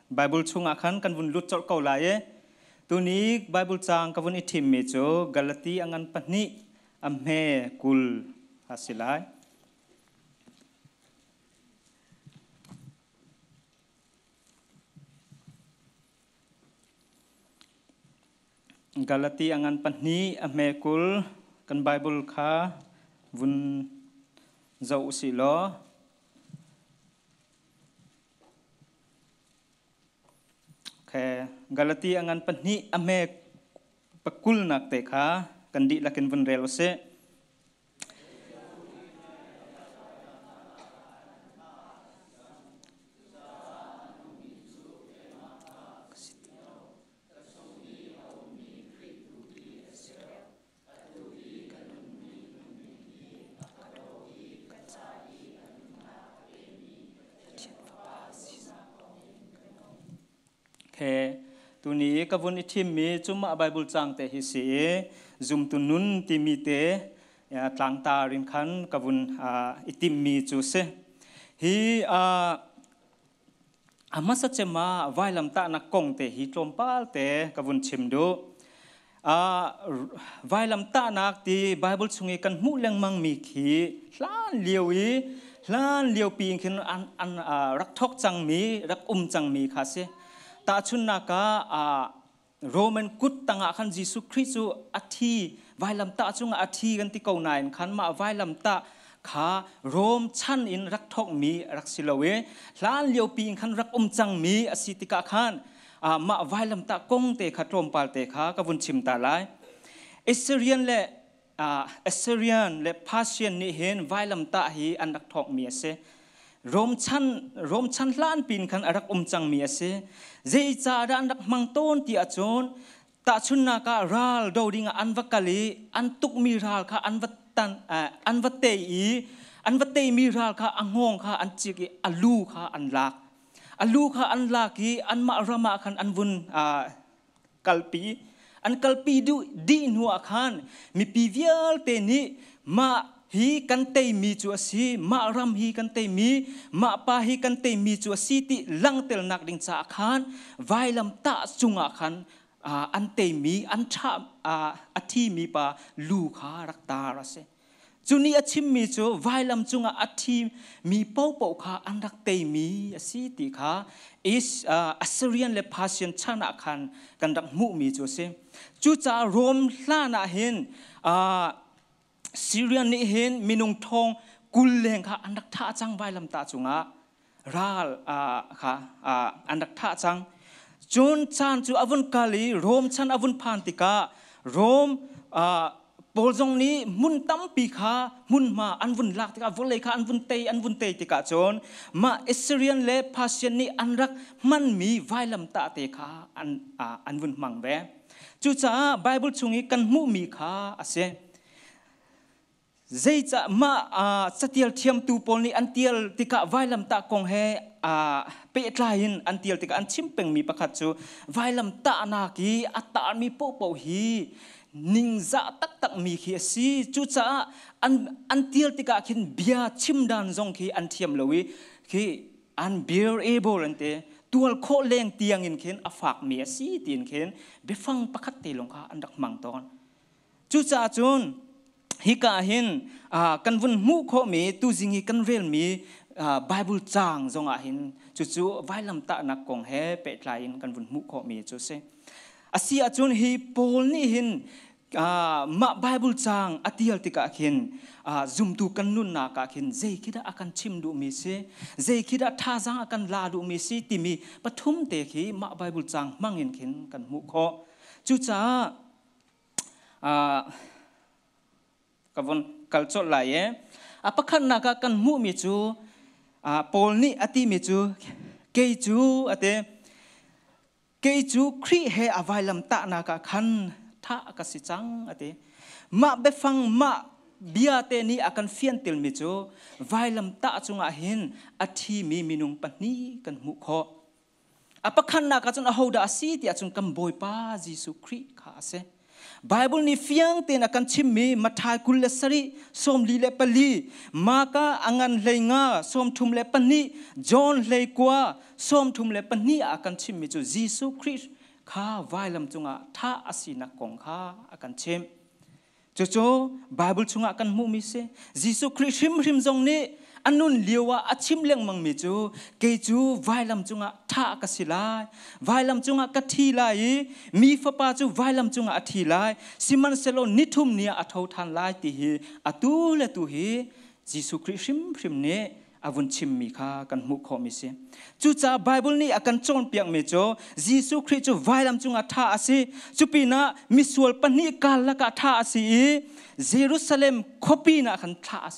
Bible chungah khan kan vun lut colh ko lai i tuni Bible caang ka vun i thimmi cu Galati a ngan pahnih a hme 20 a si lai. Galati a ngan pahnih a hme 20 kan Bible kha vun zoh usih law. Okay. Galati a ngan pahnih a hme pakulnak te kha kan dihlak in vun rel usih. Okay. Tuni ka vun i thimmi cu mah Bible cang te hi si i zumtu nun timi te tlangtar in khan ka vun i timmi cu si. Hi A hmasa cem ah vailamtahnak kong te hi tlawmpal te ka vun chim duh. Vailamtahnak ti Bible chung i kan hmuh lengmang mi khi hlan lio i hlan lio pi in khin an rak thok cangmi, rak um cangmi kha si. Tahchunhnak ah Roman kut tangah khan Jesuh Khrih cu a thi, vailamtah cungah a thi kan ti ko nain khan mah vailamtah kha Rom chan in rak thawkmi rak si lo i hlan liopi in khan rak um cangmi a si tikah khan mah vailamtah kong te kha tlawmpal te kha ka vun chim ta lai. Assyrian le Persian nih hin vailamtah hi an rak thawkmi a si. Rom chan hlan pin khan a rak um cangmi a si. Zeicahdah an rak hmang tawn ti ahcun tahchunhnak ah ral do ding ah an va kal i an tukmi ral kha an va tan an va tei i an va teimi ral kha a hngawng kha an cik i a lu kha an lak. A lu kha an lak i anmah ram ah khan an vun kalpi. An kalpi duh dih hnu ah khan mipi vialte nih mah hi kan teimi cu a si, mah ram hi kan teimi, mah pa hi kan teimi cu a si ti langhternak ding caah khan vailam tah cungah khan an teimi, an ṭha, a thimi pa lu kha rak tar a si. Cu nih a chimmi cu vailam cungah a thimi paohpaoh kha an rak teimi a si ti kha Assyrian le Persian chan ah khan kan rak hmuhmi cu a si. Cucaah Rom hlan ah hin Syrian nih hin minung thong 20 leng kha an rak thah cang vailamtah cungah ral kha an rak thah cang. Cun caan cu a vun kal i Rom chan a vun phan tikah Rom Paul zong nih hmun tampi kha hmunhma an vun lak tikah vawlei kha an vun tei tikah cun mah Assyrian le Persian nih an rak hmanmi vailamtah te kha an vun hmang ve. Cucaah Bible chung i kan hmuhmi kha a si. Zeicah mah catial thiamtu pawl nih an tial tikah vailamtah kong he pehtlai in an tial tikah an chim pengmi pakhat cu vailamtahnak i a tarmi paohpaoh hi ningzah taktakmi khi a si. Cucaah an tial tikah khin bia chim dan zong khi an thiam lo i khi unbearable an ti, tual khawh leng tiang in khin a fakmi a si tiin khin biafang pakhat te lawng kha an rak hmang tawn. Cucaah cun hika hin kan vun hmuh khawhmi tuzing i kan relmi Bible caang zongah hin cucu vailamtahnak kong he pehtlai in kan vun hmuh khawhmi cu a si. A si ahcun hi Paul nih hin mah Bible caang a tial tikah khin zumtu kan nunnak ah khin zei khi dah a kan chim duhmi si, zei khi dah thazaang a kan la duhmi si timi pathum te khi mah Bible caang hmang in khin kan hmuh khawh. Cucaah ka vun kal colh lai i a pakhatnak ah kan hmuhmi cu Paul nih a timi cu kei cu a ti, kei cu Khrih he a vailam tahnak ah khan thah ka si cang a ti. Mah biafang, mah bia te nih a kan fiantilmi cu vailam tah cungah hin a thimi minung pahnih kan hmuh khawh. A pakhatnak ah cun ahodah a si ti ahcun kan Bawipa Jesuh Khrih kha a si. Bible nih fiang tein a kan chimmi Matthai 27 44, Marka a ngan 15 32, John 19 32 ah a kan chimmi cu Jesuh Khrih kha vailam cungah thah a sinak kong kha a kan chimh. Cucu Bible chungah kan hmuhmi si. Jesuh Khrih hrimhrim zong nih a nun lio ah a chim lengmangmi cu kei cu vailam cungah thah ka si lai, vailam cungah ka thi lai i mi fapa cu vailam cungah a thi lai, sihmanhsehlaw nithum ni ah a tho ṭhan lai ti hi atu le tu hi Jesuh Khrih hrimhrim nih a vun chimmi kha kan hmuh khawhmi si. Cucaah Bible nih a kan cawnpiakmi cu Jesuh Khrih cu vailam cungah thah a si. Cupinah misual pahnih karlak ah thah a si i Jerusalem khuapi ah khan thah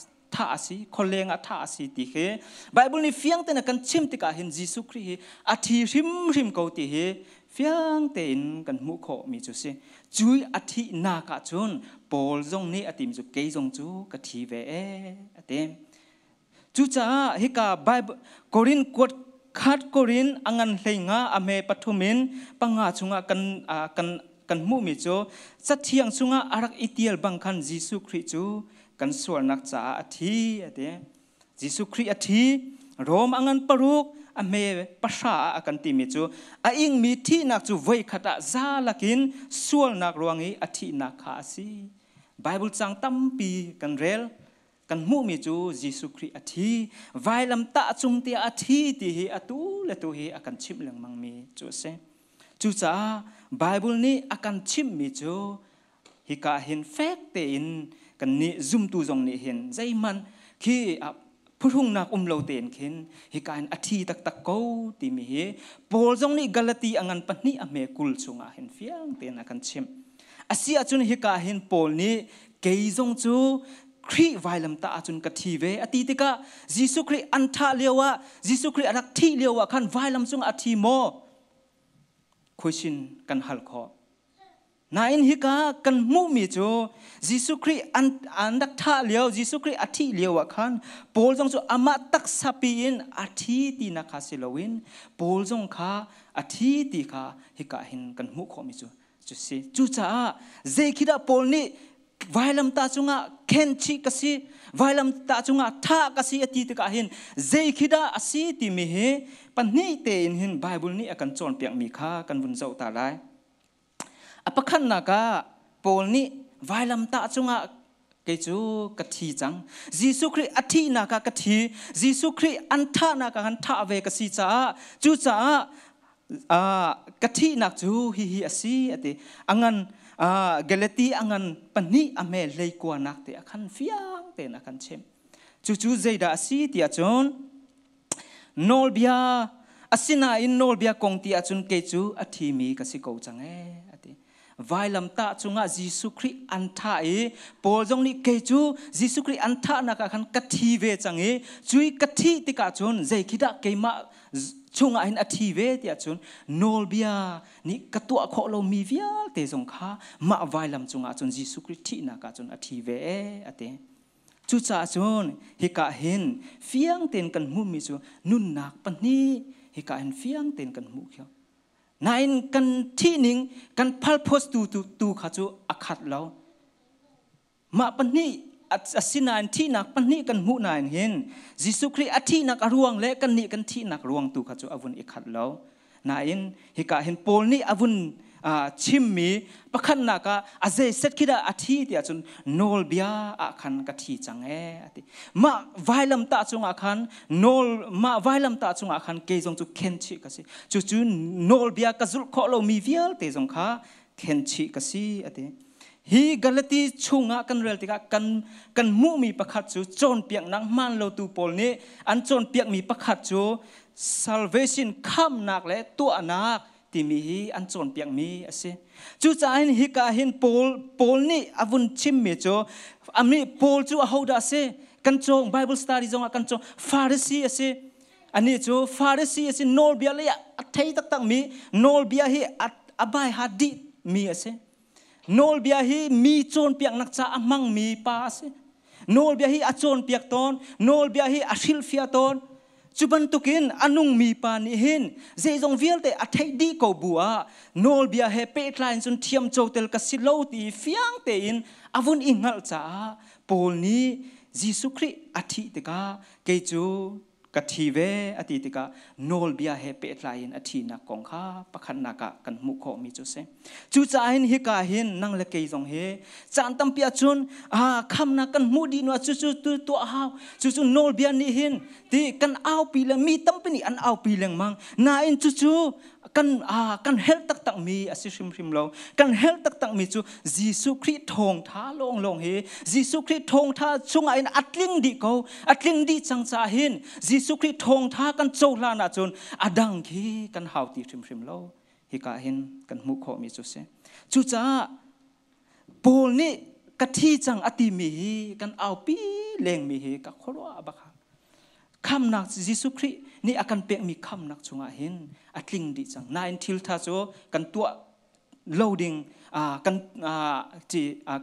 a si, khualeng ah thah a si ti khi Bible nih fiang tein a kan chim tikah hin Jesuh Khrih hi a thi hrimhrim ko ti hi fiang tein kan hmuh khawhmi cu si. Cui a thihnak ah cun Paul zong nih a tim cu kei zong cu ka thi ve ee a ti. Cucaah hika Bible Korin kuat khat Korin a ngan 15 a hme pathum in panga chungah kan hmuhmi cu Cathiang chungah a rak i tial bang khan Jesuh Khrih cu kan sualnak caah a thi a ti. Jesuh Khrih a thi. Rom a ngan 6 a hme 9 ah a kan timi cu a ingmi thihnak cu voikhat ah za lakin sualnak ruang i a thihnak kha a si. Bible cang tampi kan rel. Kan hmuhmi cu Jesuh Khrih a thi, vailam tah cung tiah a thi ti hi atu le tu hi a kan chimh lengmangmi cu a si. Cucaah Bible nih a kan chimhmi cu hika hin fek tein kan nih zumtu zong nih hin zeihmanh khi phuhrungnak um lo tein khin hika hin a thi taktak ko timi hi Paul zong nih Galati a ngan 2 a hme 20 chungah hin fiang tein a kan chimh. Asi ahcun hika hin Paul nih kei zong cu Khrih vailamtah ahcun ka thi ve a ti tikah Jesuh Khrih an thah lio ah, Jesuh Khrih a rak thih lio ah khan vailam cungah a thi maw? Question kan hal khawh. Nain hika kan hmuhmi cu Jesuh Khrih an rak thah lio, Jesuh Khrih a thih lio ah khan Paul zong cu amah taksa pi in a thi tinak kha si loin Paul zong kha a thi ti kha hika hin kan hmuh khawhmi cu cu si. Cucaah zei khi dah Paul nih vailamtah cungah khenchih ka si, vailamtah cungah thah ka si a ti tikah hin zei khi dah a si timi hi pahnih tein hin Bible nih a kan cawnpiakmi kha kan vun zoh ta lai. A pakhatnak ah Paul nih vailamtah cungah kei cu ka thi cang. Jesuh Khrih a thihnak ah ka thi. Jesuh Khrih an thahnak ah khan thah ve ka si caah cucaah ka thihnak cu hihi a si a ti. A ngan Galati a ngan 2 a hme 19nak te a khan fiang tein a kan chimh. Cucu zeidah a si tiah cun nawlbia asinain nawlbia kong ti ahcun kei cu a thimi ka si ko cang ee a ti. Vailamtah cungah Jesuh Khrih an thah i Paul zong nih kei cu Jesuh Khrih an thahnak ah khan ka thi ve cang i cui ka thih tikah cun zei khi dah keimah chungah hin a thi ve tiah cun nawlbia nih ka tuah khawh lomi vialte zong kha mah vailam cungah cun Jesuh Khrih thihnak ah cun a thi ve a ti. Cucaah cun hika hin fiang tein kan hmuhmi cu nunnak pahnih hika hin fiang tein kan hmuh khi. Nain kan thihning kan phalphos tu tu kha cu a khat lo. Mah pahnih asinain thihnak pahnih kan hmuh nain hin Jesuh Khrih a thihnak a ruang le kannih kan thihnak ruang tu kha cu a vun i khat lo. Nain hika hin Paul nih a vun chimmi pakhatnak ah a zei set khi dah a thi tiah cun nawlbia ah khan ka thi cang ee a ti. Mah vailamtah cungah khan nawl mah vailamtah cungah khan kei zong cu khenchih ka si. Cucu nawlbia ka zulh khawh lomi vialte zong kha khenchih ka si a ti. Hi Galati chungah kan rel tikah kan hmuhmi pakhat cu cawnpiaknak hmaan lotu pawl nih an cawnpiakmi pakhat cu salvation khamnak le tuahnak timi hi an cawnpiakmi a si. Cucaah hin hika hin Paul nih a vun chimmi cu ami Paul cu ahodah a si? Kan cawng Bible study zongah kan cawng Pharisee a si. Anih cu Pharisee a si, nawlbia lei ah a thei taktakmi, nawlbia hi a bai ha dih mi a si. Nawlbia hi mi cawnpiaknak ca a hmangmi pa a si. Nawlbia hi a cawnpiak tawn, nawlbia hi a hrilhfiah tawn. Cu bantukin a nungmi pa nih hin zeizong vialte a theih dih ko bu ah nawlbia he pehtlai in cun thiamco tel ka si lo ti fiang tein a vun i hngalh caah Paul nih Jesuh Khrih a thih tikah kei cu ka thi ve a ti tikah nawlbia he pehtlai in a thinak kong kha pakhatnak ah kan hmuh khawhmi cu a si. Cucaah hin hika hin nang le kei zong hi caan tampi ahcun khamnak kan hmuh dih hnu ah cucu tu tuah hau, cucu nawlbia nih hin ti kan aupi le mi tampi nih an aupi lengmang. Nain cucu kan kan helh taktakmi a si hrimhrim lo. Kan helh taktakmi cu Jesuh Khrih thawngtha lawnglawng hi Jesuh Khrih thawngtha chungah hin a tling dih ko. A tling dih cang caah hin Jesuh Khrih thawngtha kan cohlan ahcun a dang khi kan hau ti hrimhrim lo. Hika hin kan hmuh khawhmi cu si. Cucaah Paul nih ka thi cang a timi hi kan aupi lengmi hi ka khuaruah bak. Khamnak Jesuh Khrih nih a kan pekmi khamnak chungah hin a tling dih cang. Nain thiltha cu kan tuah lo ding kan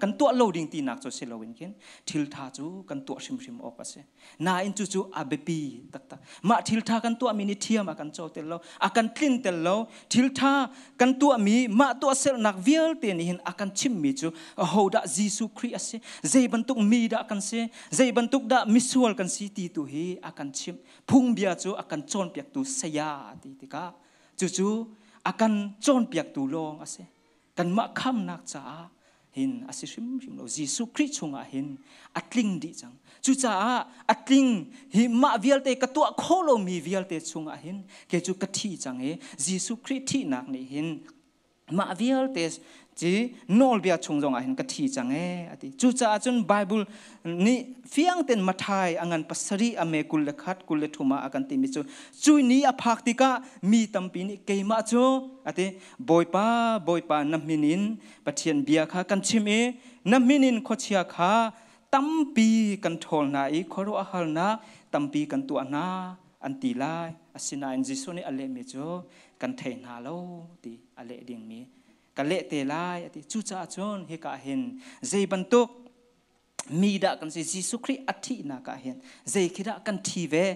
kan tuah lo ding tinak cu si loin khin thiltha cu kan tuah hrimhrim awk a si. Nain cucu a biapi taktak. Mah thiltha kan tuahmi nih thiam a kan co tel lo, a kan tlin tel lo. Thiltha kan tuahmi mah tuahsernak vialte nih hin a kan chimmi cu ahodah Jesuh Khrih a si, zei bantuk mi dah kan si, zei bantuk dah misual kan si ti tu hi a kan chimh. Phungbia cu a kan cawnpiaktu saya ti tikah cucu a kan cawnpiaktu lawng a si. Kanmah khamnak caah hin a si hrimhrim lo. Jesuh Khrih chungah hin a tling dih cang. Cucaah a tling hi mah vialte ka tuah khawh lomi vialte chungah hin kei cu ka thi cang i Jesuh Khrih thihnak nih hin mah vialte ci nawlbia chung zongah hin ka thi cang ee a ti. Cucaah cun Bible nih fiang ten Mathai a ngan 7 a me 21 23 ah a kan timi cu cui ni a phak tikah mi tampi nih keimah cu a ti Bawipa, Bawipa, na min in Pathian bia kha kan chim i na min in khuachia kha tampi kan ṭhawl hna i khuaruahharnak tampi kan tuah hna an ti lai. Asinain Jesuh nih a lehmi cu kan thei hna lo ti a leh dingmi ka leh te lai a ti. Cucaah cun hika hin zei bantuk mi dah kan si, Jesuh Khrih a thihnak ah hin zei khi dah kan thi ve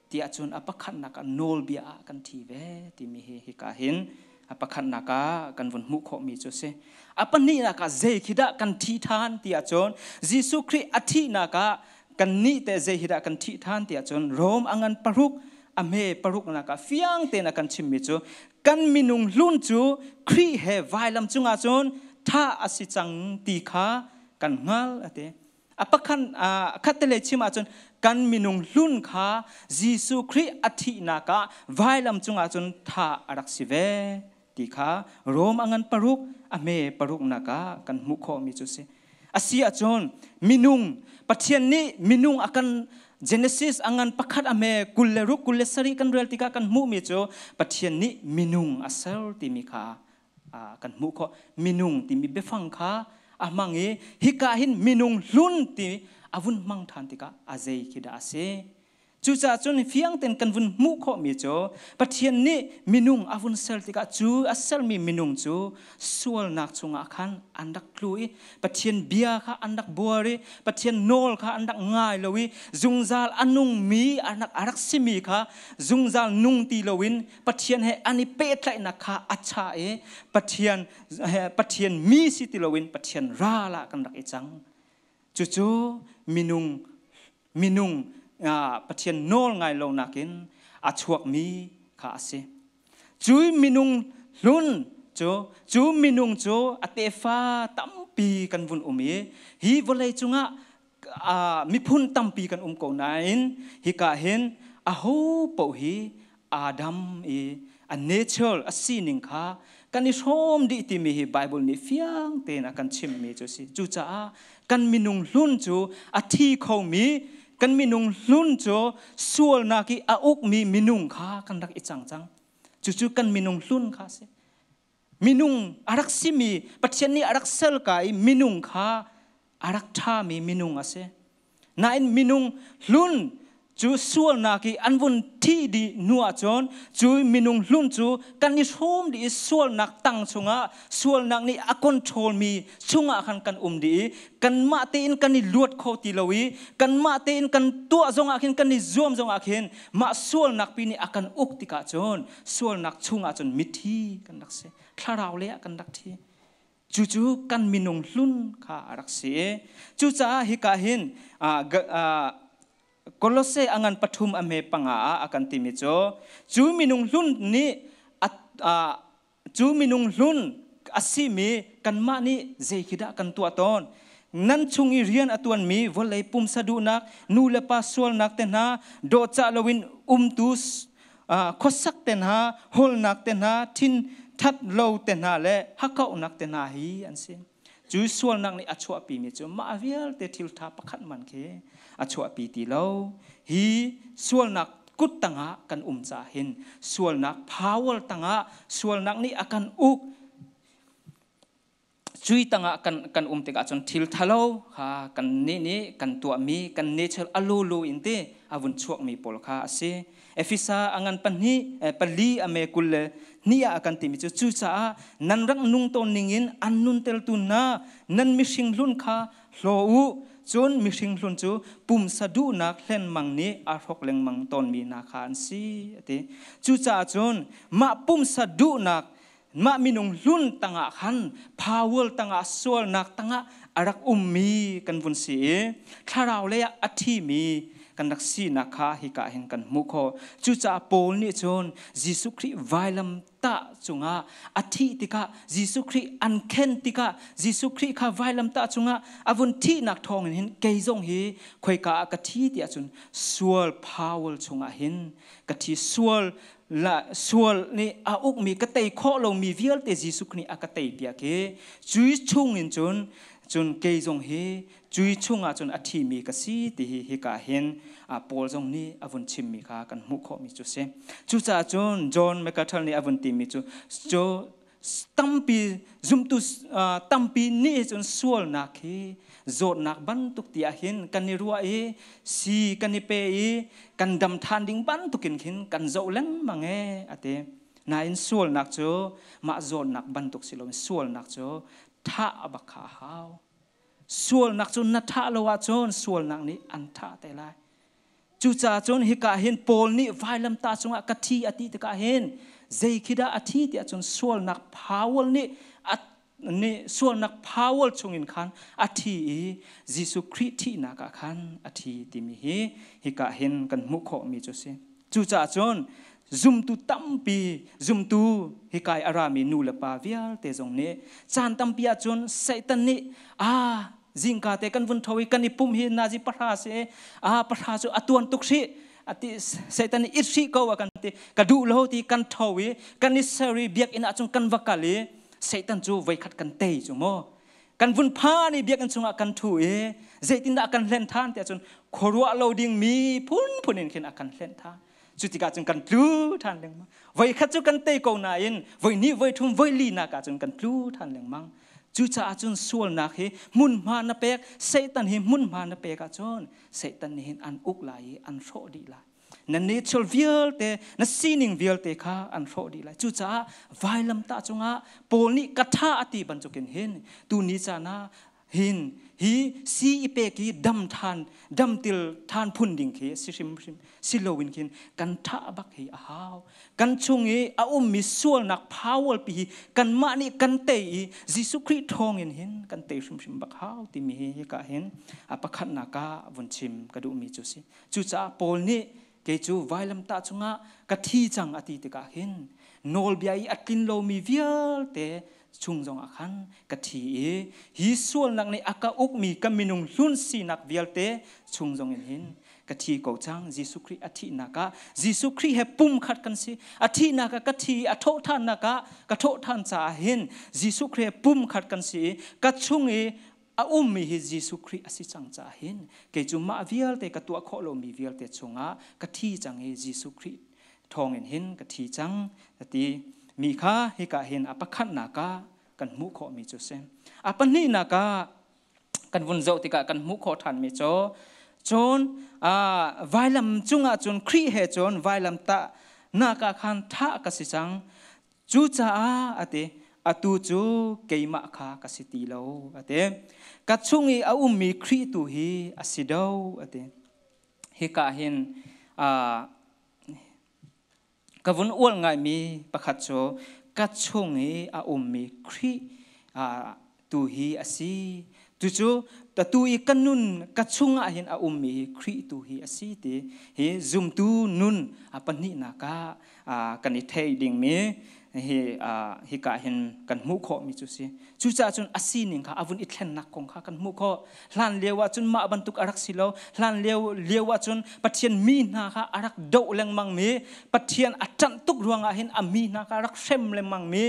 ti ahcun a pakhatnak ah nawlbia ah kan thi ve timi hi hika hin a pakhatnak ah kan vun hmuh khawhmi cu a si. A pahnihnak ah zei khi dah kan thi than ti ahcun Jesuh Khrih a thihnak ah kan nih teh zei hi dah kan thih than ti ahcun Rom a ngan 6 a hme paruknak ah fiang tein a kan chimmi cu kan minung hlun cu Khrih he vailam cungah cun thah a si cang ti kha kan hngal a ti. A pakhan khattelei chim ahcun kan minung hlun kha Jesuh Khrih a thihnak ah vailam cungah cun thah a rak si ve ti kha Rom a ngan 6 a hme paruknak ah kan hmuh khawhmi cu si. A si ahcun minung Pathian nih minung a kan Genesis a ngan 1 a hme 26 27 kan rel tikah kan hmuhmi cu Pathian nih minung a ser timi kha kan hmuh khawh. Minung timi biafang kha a hmang i hika hin minung hlun ti a vun hmang ṭhan tikah a zei khi dah a si. Cucaah cun fiang tein kan vun hmuh khawhmi cu Pathian nih minung a vun ser tikah cu a sermi minung cu sualnak chungah khan an rak tlu i Pathian bia kha an rak buar i Pathian nawl kha an rak ngai lo i zungzal a nungmi a rak simi kha zungzal nung ti loin Pathian he an i pehtlaihnak kha a cha i Pathian Pathian mi si ti loin Pathian ral ah kan rak i cang. Cucu minung minung Pathian nawl ngai lo nakin a chuakmi kha a si. Cu minung hlun cu cu minung cu a tefa tampi kan vun um i hi vawlei cungah miphun tampi kan um ko nain hika hin aho paoh hi Adam i a natural a sining kha kan i hrawm dih timi hi Bible nih fiang tein a kan chimmi cu a si. Cucaah kan minung hlun cu a thi khomi kan minung hlun cu sualnak i a ukmi minung kha kan rak i cang cang. Cucu kan minung hlun kha a si. Minung a rak simi Pathian nih a rak ser ka i minung kha a rak ṭhami minung a si. Nain minung hlun Cu sualnak i an vun thi dih hnu ahcun cu minung hlun cu kan i hrawm dih i sualnak tang chungah, sualnak nih a control mi chungah khan kan um dih i kanmah tein kan i luat kho ti lo i kanmah tein kan tuah zongah khin, kan i zuam zongah khin, mah sualnak pi nih a kan uk tikah cun sualnak chungah cun mithi kan rak si, thlarau lei ah kan rak thi. Cucu kan minung hlun kha a rak si. Cucaah hika hin Kolose a ngan pathum a hme panga ah a kan timi cu, cu minung hlun nih cu minung hlun a simi kanmah nih zei khi dah kan tuah tawn? Nan chung i rian a tuanmi vawlei pumsa duhnak, nu le pa sualnak te hna, dawhcah loin umtu khuasak te hna, hawlnak te hna, thin that lo te hna le hakkauhnak te hna hi an si. Cu sualnak nih a chuahpimi cu mah vialte thil ṭha pakhat man khi a chuahpi ti lo. Hi sualnak kut tangah kan um caah hin, sualnak power tangah, sualnak nih a kan uk cui tangah kan um tikah cun thil thalo kha kan nih nih kan tuahmi, kan nature a lulu in te a vun chuakmi pawl kha a si. Efesa a ngan pahnih pali a me 22 ah a kan timi cu, cucaah nan rak nung tawn ningin an nun teltu hna nan mihring hlun kha hlaw u, cun mihring hlun cu pumsa duhnak hlenmang nih a hrawk lengmang tawnmi hna kha an si, a ti. Cucaah cun mah pumsa duhnak, mah minung hlun tangah khan, power tangah, sualnak tangah a rak ummi kan vun si i thlarau lei ah a thimi kan rak sinak kha hika hin kan hmuh khawh. Cucaah Paul nih cun Jesuh Khrih vailam tah cungah a thih tikah, Jesuh Khrih an khen tikah, Jesuh Khrih kha vailam tah cungah a vun thihnak thawngin hin kei zong hi khoika ah ka thi tiah cun sual power chungah hin ka thi. Sual la sual nih a ukmi, ka tei khawh lomi vialte Jesuh nih a ka tei piak i cui chungin cun cun kei zong hi cui chungah cun a thimi ka si ti hi hika hin Paul zong nih a vun chimmi kha kan hmuh khawhmi cu si. Cucaah cun John MacArthur nih a vun timi cu, cu tampi zumtu tampi nih cun sualnak hi zawtnak bantuk ti ah hin kan i ruah i si kan i pe i kan dam than ding bantukin khin kan zoh lengmang e, a ti. Nain sualnak cu mah zawtnak bantuk si loin sualnak cu thah a bak kha a hau. Sualnak cu na thah lo ahcun sualnak nih an thah te lai. Cucaah cun hika hin Paul nih vailamtah cungah ka thi a ti tikah hin zei khi dah a thi tiah cun sualnak power nih a nih sualnak power chungin khan a thi i Jesuh Khrih thihnak ah khan a thi timi hi hika hin kan hmuh khawhmi cu si. Cucaah cun zumtu tampi, zumtu hikai a rami nu le pa vialte zong nih caan tampi ahcun Satan nih a zingka te kan vun tho i kan i pum hi nazi pahra si, a pahra cu a tuan tuk hrih ati. Satan nih it hrih ko a kan ti, ka duh lo ti kan tho i kan i ser i biakinn ah cun kan va kal i Satan cu voikhat kan tei cu mu. Kan vun phan i biakinn chungah kan thu i zeitindah kan hlen than tiah cun khuaruah lo ding mi phunphun in khin a kan hlen than. Cu tikah cun kan tlu than lengmang. Voikhat cu kan tei ko nain voi hnih, voi thum, voi li nak ah cun kan tlu than lengmang. Cucaah cun sualnak hi hmunhma na pek, Satan hi hmunhma na pek ahcun Satan nih hin an uk lai i an hrawh dih lai. Na natural vialte, na sining vialte kha an hrawh dih lai. Cucaah vailamtah cungah Paul nih ka tha a ti bantukin hin tu ni caan ah hin hi si i pek i dam than, dam til than phun ding khi si hrimhrim si loin khin kan thah bak hi a hau. Kan chung i a ummi sualnak power pi hi kanmah nih kan tei i Jesuh Khrih thawngin hin kan tei hrimhrim bak hau timi hi hika hin a pakhatnak ah vun chim ka duhmi cu si. Cucaah Paul nih kei cu vailamtah cungah ka thi cang a ti tikah hin nawlbia i a tlin lomi vialte chung zongah khan ka thi i hi sualnak nih a ka ukmi ka minung hlun sinak vialte chung zongin hin ka thi ko cang. Jesuh Khrih a thihnak ah Jesuh Khrih he pumkhat kan si. A thihnak ah ka thi, a thawhthannak ah ka thawhthan caah hin Jesuh Khrih he pumkhat kan si i ka chung i a ummi hi Jesuh Khrih a si cang caah hin kei cu mah vialte ka tuah khawh lomi vialte chungah ka thi cang i Jesuh Khrih thawngin hin ka thi cang ti mi kha hika hin a pakhatnak ah kan hmuh khawhmi cu si. A pahnihnak ah kan vun zoh tikah kan hmuh khawh ṭhanmi cu, Cun vailam cungah cun Khrih he cun vailam tah nak ah khan thah ka si cang. Cucaah a ti, atu cu keimah kha ka si ti lo a ti. Ka chung i a ummi Khrih tu hi a si do a ti. Hika hin ka vun ual ngaimi pakhat cu ka chung i a ummi Khrih tu hi a si. Tucu tu i ka nun ka chungah hin a ummi hi Khrih tu hi a si ti hi zumtu nun a pahnihnak ah kan i thei dingmi hi hika hin kan hmuh khawhmi cu si. Cucaah cun a sining kha a vun i thlennak kong kha kan hmuh khawh. Hlan lio ah cun mah bantuk a rak si lo. Hlan lio lio ah cun Pathian mi hna kha a rak doh lengmang mi, Pathian a ṭanh tuk ruangah hin a mi hna kha a rak hrem lengmang mi,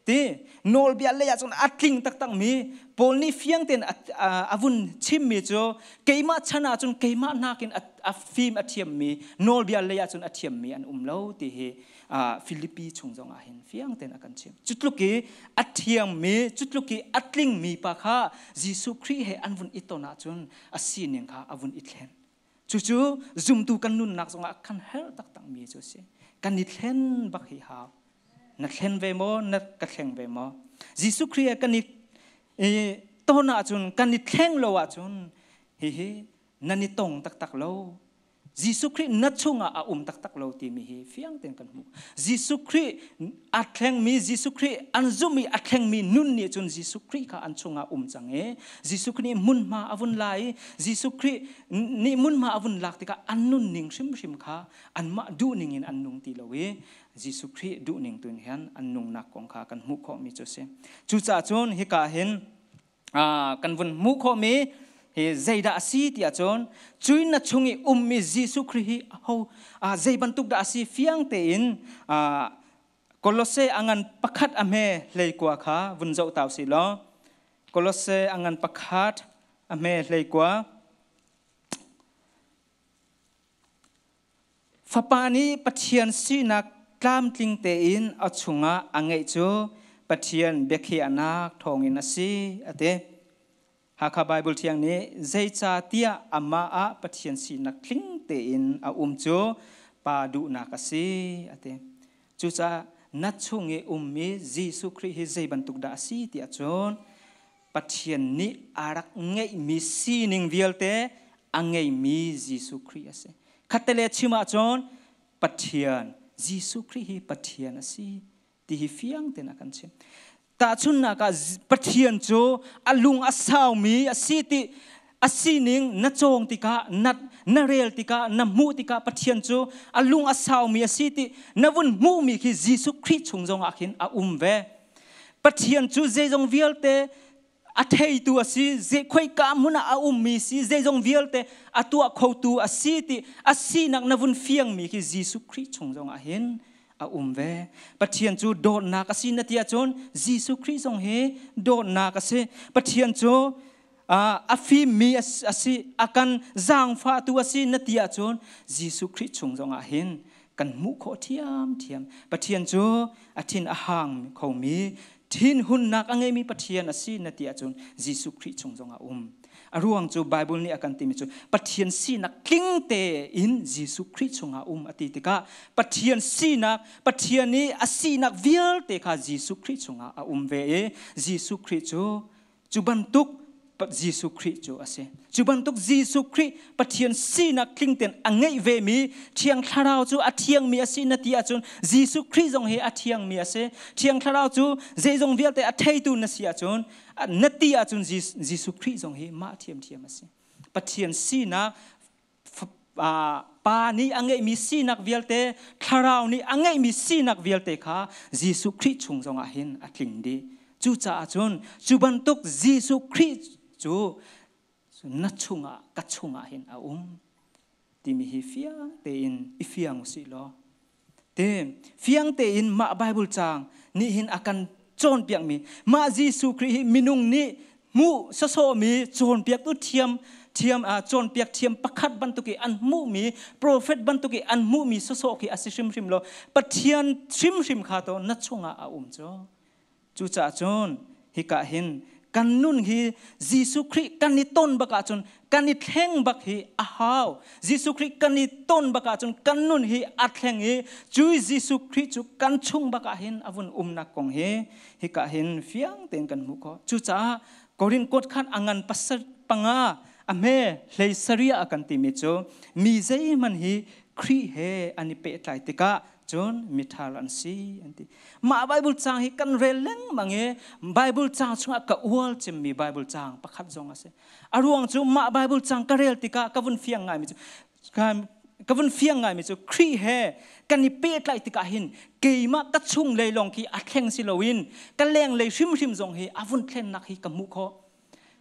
ti nawlbia lei ah cun a tling taktak mi Paul nih fiang tein a vun chimmi cu keimah chan ah cun keimah nakin a fim a thiammi nawlbia lei ah cun a thiammi an um lo ti hi Filipi chung zong ah hin fiang tein a kan chim. Cu tluk i a thiangmi, cu tluk i a tlingmi pa kha Jesuh Khrih he an vun i ton ahcun a sining kha a vun i thlen. Cucu zumtu kan nunnak zongah kan herh taktakmi cu a si. Kan i thlen bak hi hau. Na thlen ve maw? Na ka thleng ve maw? Jesuh Khrih he kan i ton ahcun, kan i thleng lo ahcun hihi nan i tong taktak lo. Jesuh Khrih na chungah a um taktak lo timi hi fiang tein kan hmuh. Jesuh Khrih a thlengmi, Jesuh Khrih an zumh i a thlengmi nun nih cun Jesuh Khrih kha an chungah um cang i Jesuh Khrih nih hmunhma a vun la i Jesuh Khrih nih hmunhma a vun lak tikah an nunning hrimhrim kha anmah duhning in an nung ti lo i Jesuh Khrih duhning tu in hin an nungnak kong kha kan hmuh khawhmi cu a si. Cucaah cun hika hin kan vun hmuh khawhmi hi zeidah a si ti ahcun cui na chung i ummi Jesuh Khrih hi ho zei bantuk dah a si fiang tein Kolose a ngan pakhat a hme hleikua kha vun zoh tau si law Kolose a ngan pakhat a hme hleikua Fapa nih Pathian sinak tlamtling tein a chungah a ngeih cu Pathian biakhiahnak thawngin a si, a ti. Hakha Baibal Thiang nih zeicahtiah amah ah Pathian sinak tling tein a um cu Pa duhnak a si, a ti. Cucaah na chung i ummi Jesuh Khrih hi zei bantuk dah a si tiah cun Pathian nih a rak ngeihmi sining vialte a ngeimi Jesuh Khrih a si. Khattele chim ahcun Pathian, Jesuh Khrih hi Pathian a si ti hi fiang tein a kan chim. Tahchunhnak ah Pathian cu a lung a saumi a si ti a sining na cawng tikah na, na rel tikah na hmuh tikah Pathian cu a lung a saumi a si ti na vun hmuhmi khi Jesuh Khrih chung zongah khin a um ve. Pathian cu zeizong vialte a theitu a si, khoika hmun ah a ummi si, zeizong vialte a tuah khotu a si ti a sinak na vun fiangmi khi Jesuh Khrih chung zongah hin a um ve. Pathian cu dawtnak a si na ti ahcun Jesuh Khrih zong hi dawtnak a si. Pathian cu a fimmi a si, a kan zaangfahtu a si na ti ahcun Jesuh Khrih chung zongah hin kan hmuh khawh ṭhiamṭhiam. Pathian cu a thin a hang khomi, thinhunnak a ngeimi Pathian a si na ti ahcun Jesuh Khrih chung zongah a um. A ruang cu Bible nih a kan timi cu Pathian sinak tling tein Jesuh Khrih chungah um a ti tikah Pathian sinak, Pathian i a sinak vialte kha Jesuh Khrih chungah a um ve i Jesuh Khrih cu Cu bantuk Jesuh Khrih cu a si. Cu bantuk Jesuh Khrih Pathian sinak tling tein a ngeih vemi Thiang Thlarau cu a thiangmi a si na ti ahcun Jesuh Khrih zong hi a thiangmi a si. Thiang Thlarau cu zeizong vialte a theitu na si ahcun na ti ahcun Jesuh Khrih zong hi mah thiamthiam a si. Pathian sinak Pa nih a ngeihmi sinak vialte, Thlarau nih a ngeihmi sinak vialte kha Jesuh Khrih chung zongah hin a tling dih. Cucaah cun cu bantuk Jesuh Khrih cu na chungah ka chungah hin a um timi hi fiang tein i fiang usih law te fiang tein mah Bible caang nih hin a kan cawnpiakmi mah Jesuh Khrih hi minung nih hmuh sawsawhmi cawnpiaktu thiam thiam cawnpiak thiam pakhat bantuk i an hmuhmi prophet bantuk i an hmuhmi sawsawh khi a si hrimhrim lo. Pathian hrimhrim kha to na chungah a um cu. Cucaah cun hika hin Kan nun hi Jesuh Khrih kan i ton bak ahcun kan i thleng bak hi a hau. Jesuh Khrih kan i ton bak ahcun kan nun hi a thleng i cu Jesuh Khrih cu kan chung bak ah hin a vun umnak kong hi hika hin fiang tein kan hmuh khawh. Cucaah Korin kuat khan a ngan pasar panga a hme hlei saria a kan timi cu mi zeihmanh hi Khrih he an i pehtlai tikah cun mithar an si an ti. Mah Bible caang hi kan rel lengmang i Bible caang chungah ka ual cimmi Bible caang pakhat zong a si. A ruang cu mah Bible caang ka rel tikah ka vun fiang ngaimi cu ka vun fiang ngaimi cu Khrih he kan i pehtlaih tikah hin keimah ka chung lei lawng khi a thleng si loin ka leng lei hrimhrim zong hi a vun thlennak hi ka hmuh khawh.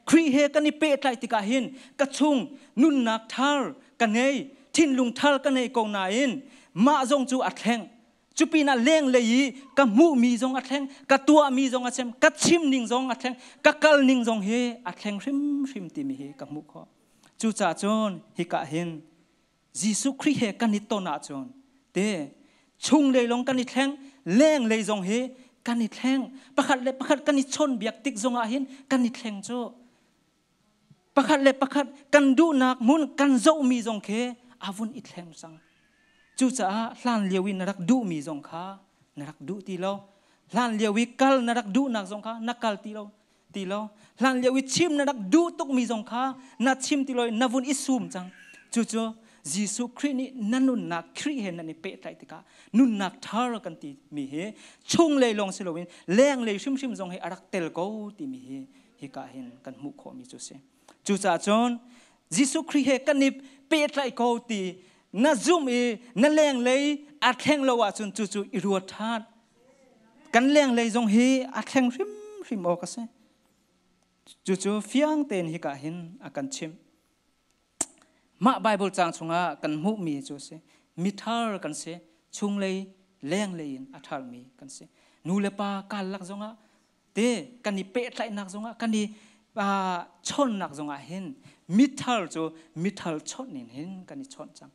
Khrih he kan i pehtlaih tikah hin ka chung nunnak thar ka ngei, thinlung thar ka ngei ko nain mah zong cu a thleng. Cupinah lenglei i ka hmuhmi zong a thleng, ka tuahmi zong a thleng, ka chim ning zong a thleng, ka kal ning zong hi a thleng hrimhrim timi hi ka hmuh khawh. Cucaah cun hika hin Jesuh Khrih he kan i ton ahcun te chunglei lawng kan i thleng, lenglei zong hi kan i thleng. Pakhat le pakhat kan i chawnbiak tik zong ah hin kan i thleng cu. Pakhat le pakhat kan duhnak hmun kan zohmi zong khi a vun i thleng cang. Cucaah hlan lio i na rak duhmi zong kha na rak duh ti lo. Hlan lio i kal na rak duhnak zong kha na kal ti lo. Ti lo. Hlan lio i chim na rak duh tukmi zong kha na chim ti lo i na vun i sum cang. Cucu Jesuh Khrih nih na nunnak Khrih he nan i pehtlaih tikah nunnak thar kan timi hi chunglei lawng si loin lenglei hrimhrim zong hi a rak tel ko timi hi hika hin kan hmuh khawhmi cu si. Cucaah cun Jesuh Khrih he kan i pehtlaih ko ti na zumh i na lenglei a thleng lo ahcun cucu i ruat ṭhan. Kan lenglei zong hi a thleng hrimhrim awk a si. Cucu fiang tein hika hin a kan chimh. Mah Bible caang chungah kan hmuhmi cu a si. Mithar kan si. Chunglei, lenglei in a tharmi kan si. Nu le pa karlak zongah te kan i pehtlaihnak zongah kan i chawnnak zongah hin mithar cu mithar chawnh in hin kan i chawnh cang.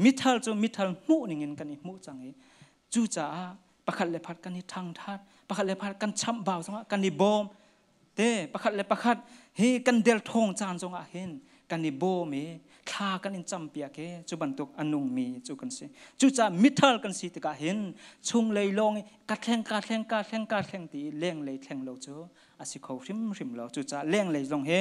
Mithar cu mithar hmuh ning in kan i hmuh cang i cucaah pakhat le pakhat kan i ṭhangṭhat, pakhat le pakhat kan chamhbau zongah kan i bawm, te pakhat le pakhat hi kan derthawng caan zongah hin kan i bawm i thla kan in campiak i cu bantuk a nungmi cu kan si. Cucaah mithar kan si tikah hin chunglei lawng i ka thleng ka thleng ka thleng ka thleng ti i lenglei thleng lo cu a si kho hrimhrim lo. Cucaah lenglei zong hi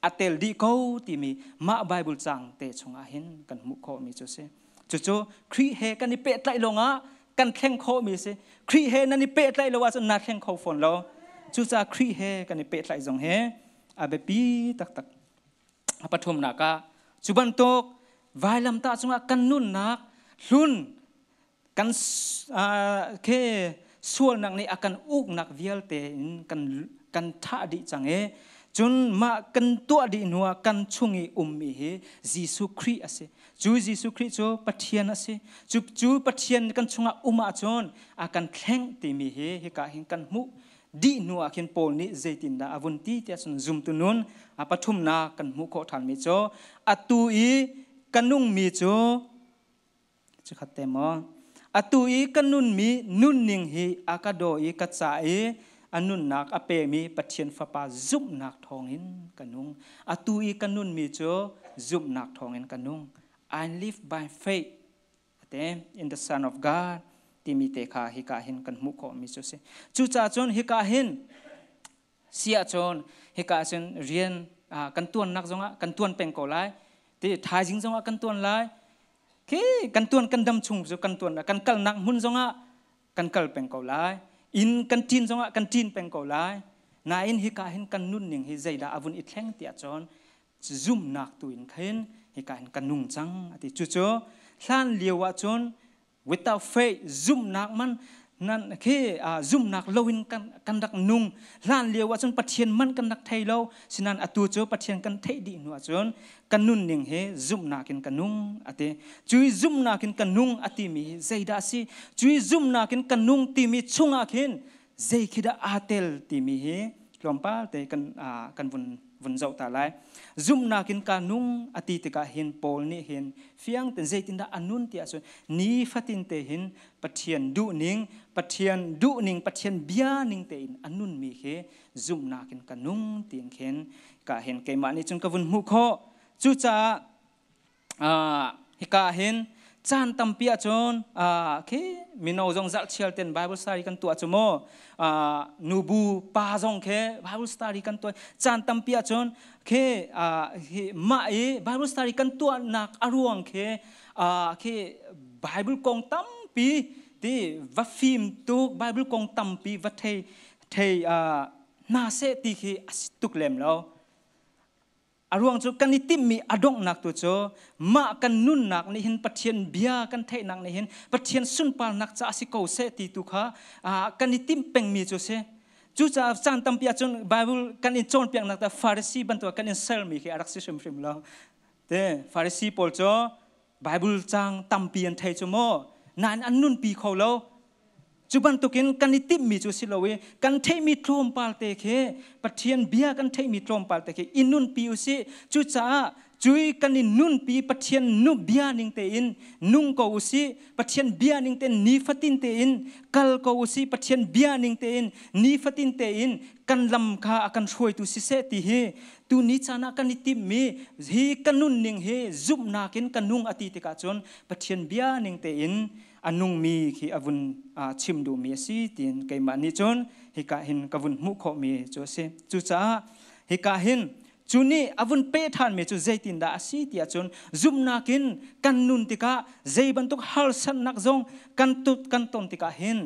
a tel dih ko timi mah Bible caang te chungah hin kan hmuh khawhmi cu a si. Cucu Khrih he kan i pehtlaih lawngah kan thleng khawhmi a si. Khrih he nan i pehtlaih lo ahcun naa thleng kho fawn lo. Cucaah Khrih he kan i pehtlaih zong hi a biapi taktak. A pathumnak ah cu bantuk vailamtah cungah kan nunnak hlun kan ke sualnak nih a kan uknak vialte in kan thah dih cang i cun mah kan tuah dih hnuah kan chung i ummi hi Jesuh Khrih a si. Cu Jesuh Khrih cu Pathian a si. Cu Pathian kan chungah um ahcun a kan thleng timi hi hika hin kan hmuh dih hnu ah khin Paul nih zeitindah a vun ti tiah cun zumtu nun a pathumnak kan hmuh khawh ṭhanmi cu atu i ka nungmi cu Chikhat te maw? Atu i ka nunmi nunning hi a ka daw i ka ca i a nunnak a pemi Pathian Fapa zumhnak thawngin ka nung. Atu i ka nunmi cu zumhnak thawngin ka nung. I live by faith ate in the Son of God timi te kha hika hin kan hmuh khawhmi cu a si. Cucaah cun hika hin si ahcun hika ahcun rian kan tuannak zongah kan tuan peng ko lai ti thaizing zongah kan tuan lai khi kan tuan kan dam chung cu kan tuan kan kalnak hmun zongah kan kal peng ko lai inn kan ṭin zongah kan ṭin peng ko lai nain hika hin kan nunning hi zeidah a vun i thleng tiah cun zumnak tu in khin hika hin kan nung cang ati cucu hlan lio ah cun without faith zumhnak man nan khi zumhnak loin kan rak nung. Hlan lio ahcun Pathian man kan rak thei lo. Sinan atu cu Pathian kan theih dih hnu ahcun kan nunning hi zumhnak in ka nung ati. Cui zumhnak in ka nung ati mi hi zeidah a si? Cui zumhnak in ka nung timi chungah khin zei khi dah aa tel timi hi tlawmpal te kan vun vun zoh ta lai. Zumhnak in ka nung a ti tikah hin Paul nih hin fiang ten zeitindah a nun ti ahcun nifatin te hin Pathian duhning, Pathian duhning, Pathian bia ning tein a nunmi khi zumhnak in ka nung tiin khin ka hin keimah nih cun ka vun hmuh khawh. Cucaah hika hin caan tampi ahcun khi mino zong zarhchial ten Bible study kan tuah cu mu, nubu pa zong khi Bible study kan tuah. Caan tampi ahcun khi mah i Bible study kan tuahnak a ruang khi khi Bible kong tampi ti va fim tuk, Bible kong tampi va thei thei hna seh ti khi a si tuk lem lo. A ruang cu kan i timhmi a donghnak tu cu mah kan nunnak nih hin, Pathian bia kan theihnak nih hin Pathian sunparnak ca a si ko seh ti tu kha kan i timh pengmi cu si. Cucaah caan tampi ahcun Bible kan in cawnpiaknak ta Pharisee bantuk kan in sermi khi a rak si hrimhrim lo. Te Pharisee pawl cu Bible cang tampi an thei cu mu, nain an nunpi kho lo. Cu bantukin kan i timhmi cu si lo i kan theihmi tlawmpal te khi, Pathian bia kan theihmi tlawmpal te khi i nunpi u sih. Cucaah cui kan i nunpi, Pathian nu bia ning tein nung ko u sih. Pathian bia ning tein nifatin tein kal ko u sih. Pathian bia ning tein nifatin tein kan lam kha a kan hruaitu siseh ti hi tu ni caan ah kan i timhmi hi ka nunning hi zumhnak in ka nung a ti tikah cun Pathian bia ning tein a nungmi khi a vun chim duhmi a si tiin keimah nih cun hika hin ka vun hmuh khawhmi cu a si. Cucaah hika hin cu nih a vun peh ṭhanmi cu zeitindah a si ti ahcun zumhnak in kan nun tikah zei bantuk harsatnak zong kan tut kan ton tikah hin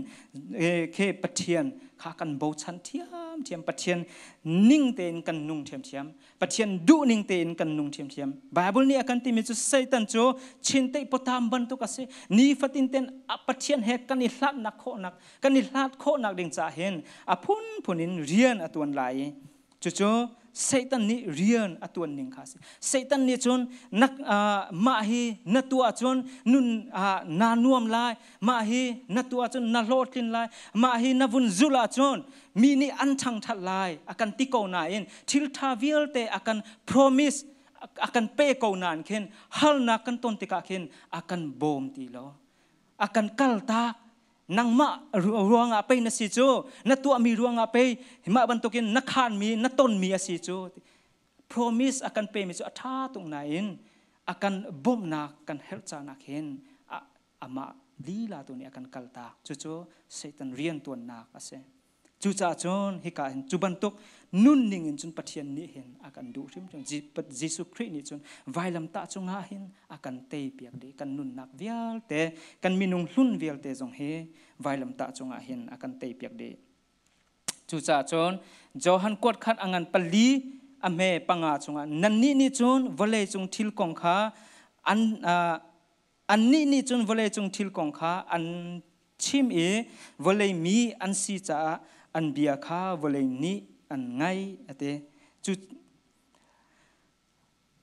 khi Pathian kha kan bochan ṭhiamṭhiam, Pathian ning tein kan nung ṭhiamṭhiam, Pathian duhning tein kan nung ṭhiamṭhiam. Bible nih a kan timi cu Satan cu chinteih pawtam bantuk a si. Nifatin ten Pathian he kan i hlatnak khawhnak, kan i hlat khawhnak ding caah hin a phunphun in rian a tuan lai i cucu Satan nih rian a tuan ning kha a si. Satan nih cun na mah hi na tuah cun nun naa nuam lai, mah hi na tuah cun na hlawhtlin lai, mah hi na vun zulh ahcun mi nih an ṭhangṭhat lai a kan ti ko nain, thil ṭha vialte a kan promise a kan pe ko nain khin halnak kan ton tikah khin a kan bawm ti lo, a kan kaltak. Nangmah ruangah pei na si cu, na tuahmi ruangah pei mah bantukin na khanmi na tonmi a si cu. Promise a kan pemi cu a ṭha tuk nain a kan bawmhnak kan herh caan ah khin amah lila tu nih a kan kaltak. Cucu Satan riantuannak a si. Cucaah cun hika hin cu bantuk nunning in cun Pathian nih hin a kan duh hrimhrim. Jesuh Khrih nih cun vailamtah cungah hin a kan teipiak dih. Kan nunnak vialte, kan minung hlun vialte zong hi vailamtah cungah hin a kan teipiak dih. Cucaah cun Johan kuat khat a ngan 4 a hme 5 chungah nannih nih cun vawlei cung thil kong kha an Annih nih cun vawleicung thil kong kha an chim i vawlei mi an si caah an bia kha vawlei nih an ngaih a ti.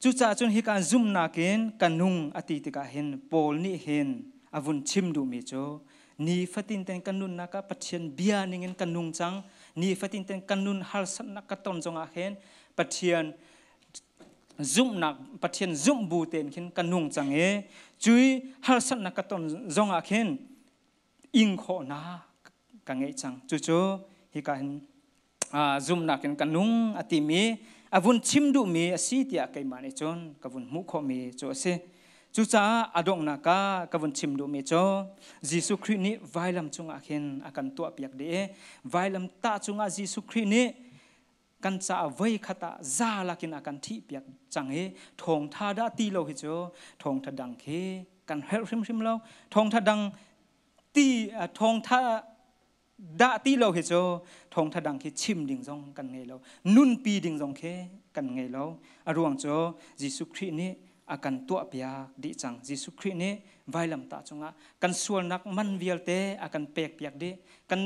Cucaah cun hika zumhnak in ka nung a ti tikah hin Paul nih hin a vun chim duhmi cu nifatin ten kan nunnak ah Pathian bia ningin ka nung cang, nifatin ten kan nun harsatnak ka ton zongah hin Pathian zumhnak, Pathian zumh bu tein khin ka nung cang i cui harsatnak ka ton zongah khin ing khawhnak ka ngeih cang. Cucu hika hin zumhnak in ka nung a timi a vun chim duhmi a si tiah keimah nih cun ka vun hmuh khawhmi cu a si. Cucaah a donghnak ah ka vun chim duhmi cu Jesuh Khrih nih vailam cungah khin a kan tuahpiak dih i vailam tah cungah Jesuh Khrih nih kan caah voi khat ah za lakin a kan thihpiak cang i thawngtha dah ti lo hi cu thawngtha dang khi kan herh hrimhrim lo. Thawngtha dang ti, thawngtha dah ti lo hi cu thawngtha dang khi chim ding zong kan ngei lo, nunpi ding zong khi kan ngei lo. A ruang cu Jesuh Khrih nih a kan tuahpiak dih cang. Jesuh Khrih nih vailamtah cungah kan sualnak man vialte a kan pekpiak dih, kan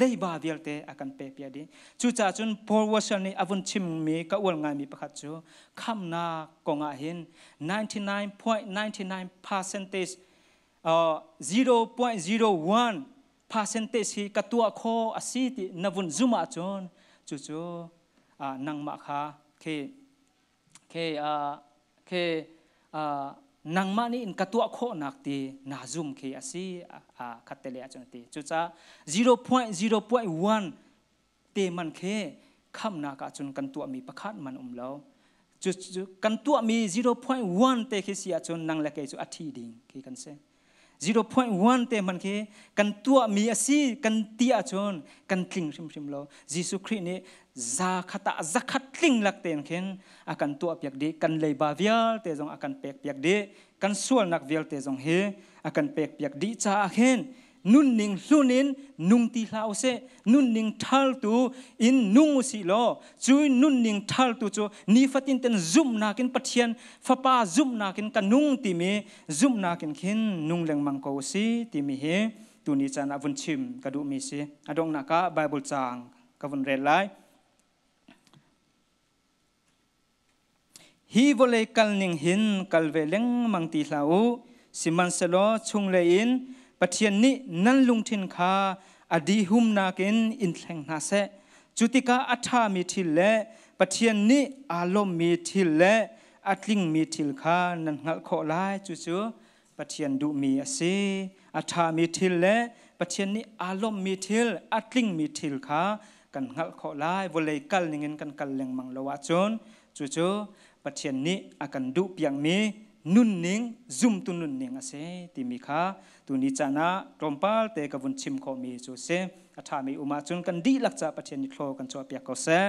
leiba vialte a kan pekpiak dih. Cucaah cun Paul Washer nih a vun chimmi ka ual ngaimi pakhat cu khamnak kongah hin 99.99 percentage, 0.01 percentage hi ka tuah kho a si ti na vun zum ahcun cucu Nangmah kha khi khi khi nangmah nih in ka tuah khawhnak ti na zum khi a si khat te le ahcun ti. Cucaah 0.0.1 te man khi khamnak ahcun kan tuahmi pakhat man um lo. Cu kan tuahmi 0.1 te khi si ahcun nang le kei cu a thi ding khi kan si. 0.1 te hman khi kan tuahmi a si kan ti ahcun kan tling hrimhrim lo. Jesuh Khrih nih za khat ah zakhat tling lak tein khin a kan tuah piak dih, kan leiba vialte zong a kan pek piak dih, kan sualnak vialte zong hi a kan pek piak dih caah khin nunning hlun in nung ti hlah usih, nunning ṭhaltu in nung usih law cu nunning ṭhaltu cu nifatin ten zumhnak in, Pathian Fapa zumhnak in ka nung timi zumhnak in khin nung lengmang ko usih timi hi tuni caan ah vun chim ka duhmi si. A donghnak ah Bible caang ka vun rel lai. Hi vawlei kalning hin kal ve lengmang ti hlah u, sihmanhsehlaw chunglei in Pathian nih nan lungthin kha a dihumnak in in thleng hna seh. Cu tikah a ṭhami thil le Pathian nih aa lawmmi thil le a tlingmi thil kha nan hngalh khawh lai. Cucu Pathian duhmi a si. A ṭhami thil le Pathian nih aa lawmhmi thil, a tlingmi thil kha kan hngalh khawh lai. Vawlei kal ningin kan kal lengmang lo ahcun cucu Pathian nih a kan duhpiakmi nunning, zumtu nunning a si timi kha tuni caan ah tlawmpal te ka vun chim khawhmi cu a si. A ṭhami um ahcun kan dihlak caah Pathian nih thlaw kan chuahpiak ko seh.